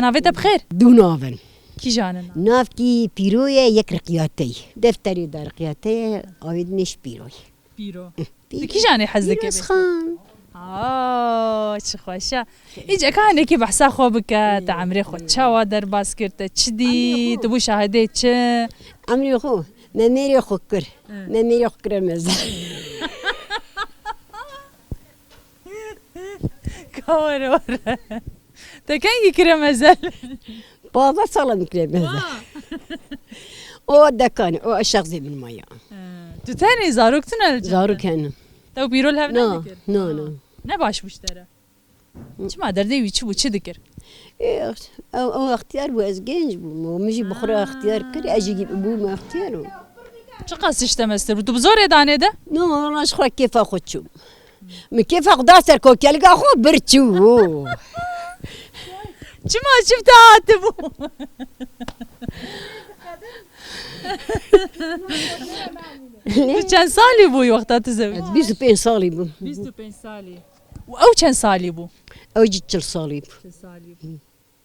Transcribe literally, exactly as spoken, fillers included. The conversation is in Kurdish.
Navê te bi xêr? Du navin. Kîjan in? Navkî Pîro ye, yek riqiyatey. Defterê de riqiyatey, avê din ê ji Pîroyê. Pîro. Pîro. Di kîjanê hez dike? Pîrozxan. Aa, çi xweş e. Îca ka hinekî behsa xwe bike, te emrê xwe çawa derbas kir, te çi dî, tu bû şahidê çi? Emrê xwe, me mêrê xwe kir. Me mêrê xwe kire mezin. Ka were were. Te kengî kire mezel? Pazdeh sala min kire mezel. O dekan, o eşexzê min maya. Tu tenê zarok tune li cem te? Zarok hene. Te û pîro li hev Na, nedikir? Na, na. Ne baş bû ji te re? Çima derdê wî çi bû, çi dikir? Ê, ew, ew extiyar bû, ez genc bûm. Min jî bi xwe re extiyar kir, ez jî bûm extiyar. Çiqas tişt te mestir bû? Tu bi zorê danê de? No, wala ji xwe kêfa xwe çûm. Min kêfa xwe da ser kokelga xwe bir çû. Çima çifte hatibû? Tu çend salî bûyî wexta tu zewicî? Ez bîst û pênc salî bûm. Bîst û pênc salî. Û ew çend salî bû? Ew jî çil salî bû. Çil salî bû.